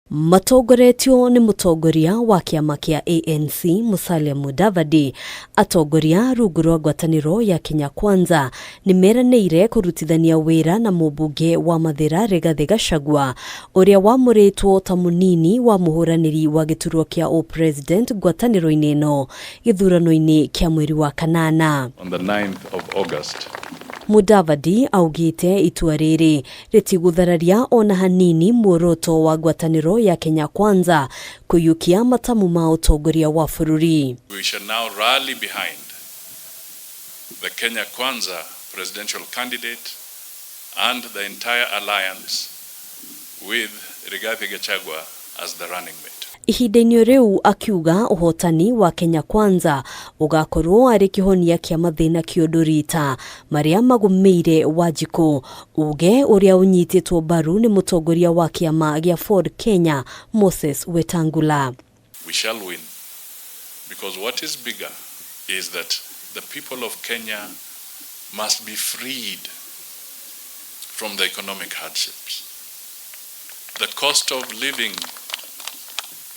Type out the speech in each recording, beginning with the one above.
Matongoretio nĩ mũtongoria wa kĩama kĩa ANC Musalia Mudavadi, atongoria rungu rwa ngwatanĩro ya Kenya Kwanza nĩ meranĩire kũrutithania wĩra na mũmbunge wa Mathĩra Rigathĩ Gachagua ũrĩa wamũrĩtwo ta mũnini wa mũhũranĩri wa gĩturwa kĩa ũpresident ngwatanĩro-inĩ ĩno gĩthurano-inĩ kĩa mweri wa kanana. On the 9th of August. Mudavadi augĩte itua rĩrĩ rĩtigũthararia ona hanini muoroto wa ngwatanĩro ya Kenya Kwanza kũiyũkia matamu ma ũtongoria wa bũrũri. We shall now rally behind the Kenya Kwanza presidential candidate and the entire alliance with Rigathi Gachagua as the running mate. Ihinda-inĩ rĩu akiuga ũhotani wa Kenya Kwanza ũgakorwo arĩ kĩhonia kĩa mathĩna kĩũndũ marĩa magũmĩire Wanjikũ, uge ũrĩa ũnyitĩtwo mbaru nĩ mũtongoria wa kĩama gĩa Ford Kenya Moses Wetangula. We shall win because what is bigger is that the people of Kenya must be freed from the economic hardships. The cost of living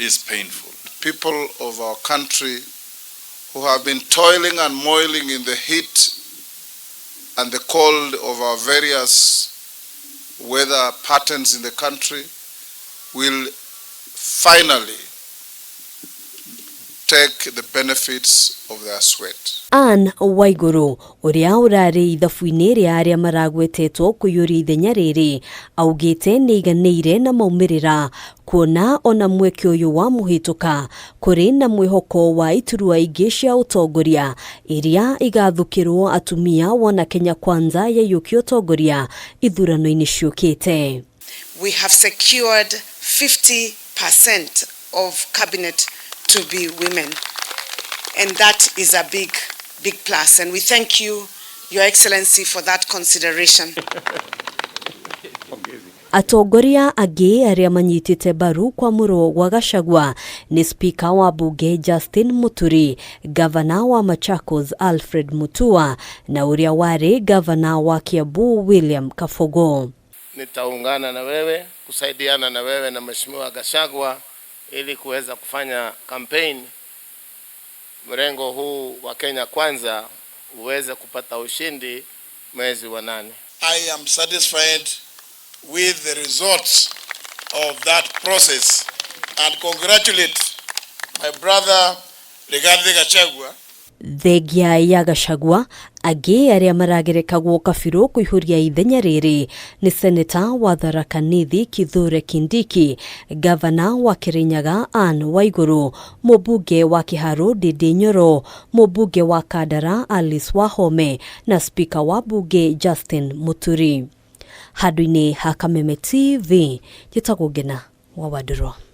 is painful. People of our country who have been toiling and moiling in the heat and the cold of our various weather patterns in the country will finally take the benefits of their sweat. Anne Waiguru ũrĩa ũrarĩ ithabu-inĩ rĩa arĩa maragwetetwo kũiyũria ithenya rĩrĩ augĩte nĩ aiganĩire na maumĩrĩra kuona ona mweke ũyũ wa mũhĩtũka kũrĩ na mwĩhoko wa iturwa ingĩ cia ũtongoria iria igathukĩrwo atumia wona Kenya Kwanza yaiyũkia ũtongoria ithurano-inĩ ciũkĩte. We have secured 50% of cabinet to be women. And that is a big, big plus. And we thank you, Your Excellency, for that consideration. Atongoria angĩ arĩa manyitĩte mbaru kwamũrwo gwa Gachagua nĩ spika wa bunge Justin Muturi, gavana wa Machakos Alfred Mutua na ũrĩa warĩ gavana wa Kiambu William Kabogo. Nitaungana na wewe kusaidiana na wewe na Mheshimiwa Gachagua ili kuweza kufanya campaign mrengo huu wa Kenya Kwanza uweze kupata ushindi mwezi wa 8. I am satisfied with the results of that process and congratulate my brother Rigathi Gachagua. Thengia ya Gachagua, angĩ arĩa maragerekagwo kabirũ kũihũria ithenya rĩrĩ nĩ seneta wa Tharaka Nithi Kithure Kindiki, gavana wa Kirinyaga Anne Waiguru, mũmbunge wa Kiharu Ndindi Nyoro, mũmbunge wa Kandara Alice Wahome na spika wa bunge Justin Muturi. Handũ-inĩ ha Kameme TV, njĩtagwo Ngena wa Wandũrwa.